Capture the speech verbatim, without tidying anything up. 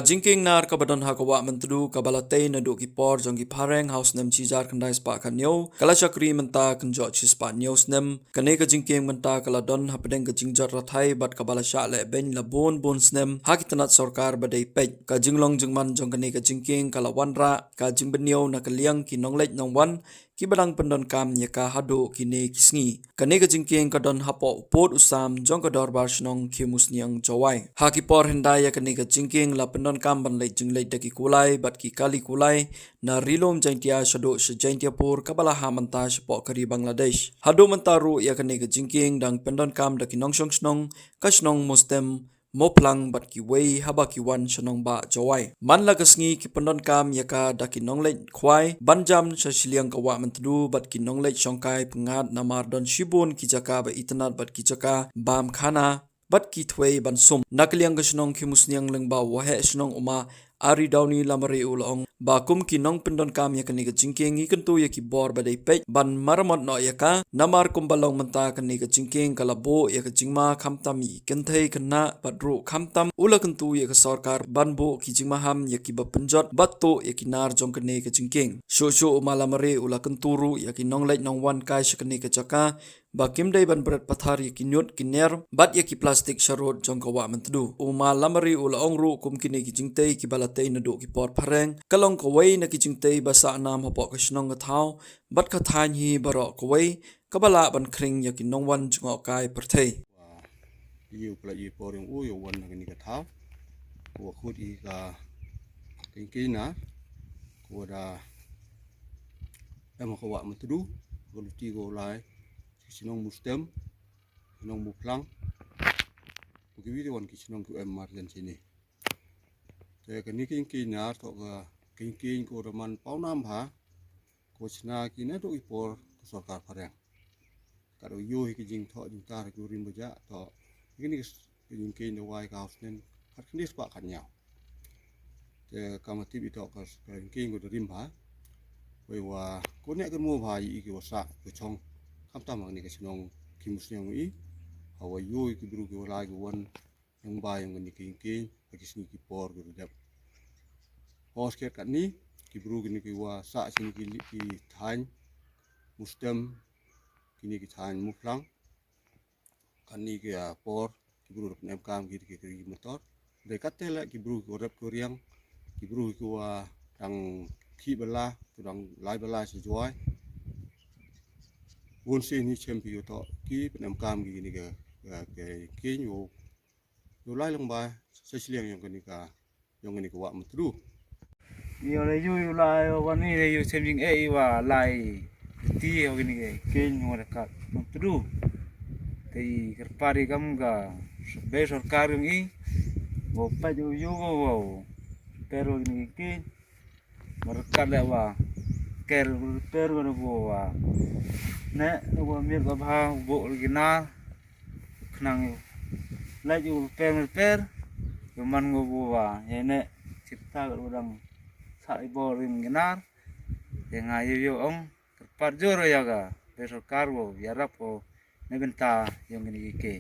Jingkieng nar kaba don ha ka Wah Myntdu kaba la tei naduh ki por jong ki phareng ha u snem shi hajar khyndai spah khatñiew, ka la shakri mynta kynjoh shi spah hynñiew snem. Kane ka jingkieng mynta ka la don hapdeng ka jingjot rathai bad kaba la shah leh beiñ la bun bun snem ha ki tnat sorkar ba dei peit. Ka jinglong jingman jong kane ka jingkieng ka la wanrah ka jingbynñiew na ka liang ki nongleit nongwan kiba dang pyndonkam ïa ka haduh kine ki sngi. Kane ka jingkieng ka don hapoh u pud u sam jong ka Dorbar Shnong Khimusniang Jowai. Ha ki por hyndai ïa kane ka jingkieng la pyndonkam ban leit jingleit da ki kulai bad ki kali kulai na Ri Lum Jaintia shaduh sha Jaintiapur kaba la hap mynta shapoh ka ri Bangladesh. Haduh mynta ruh ïa kane ka jingkieng dang pyndonkam da ki nongshong shnong, ka shnong Mustem, Mawphlang bad kiwei haba ki wan sha nongbah Jowai. Man la ka sngi ki pyndonkam ïa ka da ki nongleit khwai ban jam sha shiliang ka Wah Myntdu bad ki nongleit shongkai pyngngad namar don shibun ki jaka ba itynnad bad ki jaka bam khana bad ki thwei ban sum. Na ka liang ka shnong Khimusniang lyngba u Waheh Shnong u Ma Ari Downy Lamare u la ong ba kum ki nongpyndonkam ïa kane ka jingkieng ngi kyntu ïa ki bor ba dei peit ban maramot noh ïa ka, namar kumba long mynta kane ka jingkieng ka la buh ïa ka jingma khamtam ïa ki kynthei khynnah bad ruh khamtam u la kyntu ïa ka sorkar ban buh ki jingmaham ïa kiba pynjot bad tuh ïa ki nar jong kane ka jingkieng. Shuh shuh u Ma Lamare u la kyntu ruh ïa ki nongleit nongwan kai sha kane ka jaka ba kim dei ban bret pathar ïa ki ñiut ki ñier bad ïa ki plastik sharud jong ka Wah Myntdu. U Ma Lamare u la ong ruh kum kine ki jingtei kiba la tei naduh ki por phareng ka long kawei na ki jingtei ba sah nam hapoh ka shnong ka thaw bad ka thaiñ hi baroh kawei kaba lah ban khring ïa ki nongwan jngohkai pyrthei. Ïa u pla ïa por ïa u ïa u wan na kane ka thaw. Ko wa khot ïa ka kengkeng na ko wa da em ha ka Wah Myntdu, ko luti ko lai ki shnong Mustem, shnong Muphlang, ko ki wi wan ki shnong ki em mar jan sini. Te kane kengkeng na to ka kengkeng ko da man paw nam ha ko chna ki na to i por ko sorkar phareng. Ka do yo hi ki jingthoh jingtar ki rim baja to kini ki jingkeng da wai ka haus nen khat kini spah khat ñiaw. Te ka ma tip i to ka kengkeng ko da rim ha. Wei wa ko ne kan mo ba i ki wa sa ko chong. Khamtam ha kini ka shnong Khimusniang i. Ha wa yo i ki bru ki wa lai ki wan nongba ïong kini kengkeng ha ki sngi ki por ki ru dep. Hos ket katni ki bru kini ki wa sa sini ki li ki thaiñ Mustem, kini ki thaiñ Muphlang. Kani ki, ah, por ki bru da pynemkam ki ki ki motor. Dei katte le ki bru ki rep ki riang, ki bru ki wa dang ki bala, ki dang lai bala sha Jowai. Bun sien hi chem phi to ki pynemkam ki kini ki, ah, ki keng yo. Yo lai lang ba sa shiliang ïong kani ka ïong kani ka Wah Myntdu. Yo le yu yu lai wan ni le yu chem jing e i wa lai ti ïong kani ke ken yu da kat Myntdu. Te i kyrpad i kam ka bei sorkar ïong i. Wo pa yu yu wo wo. Pero kani ke ken. Wa da kat le wa. Ker pero wo wa. Ne wo mir ka bha bo ki nar. Khnang ïa lait ïa u repair, repair ïa man ngo bu wa ïa ne chipta ka u dang sa i bor rim ginar. Ïa nga ïa ïa ong kyrpad jur ïa ka bei sorkar wo ïarap ko ne bynta ïa ngin ïa ke.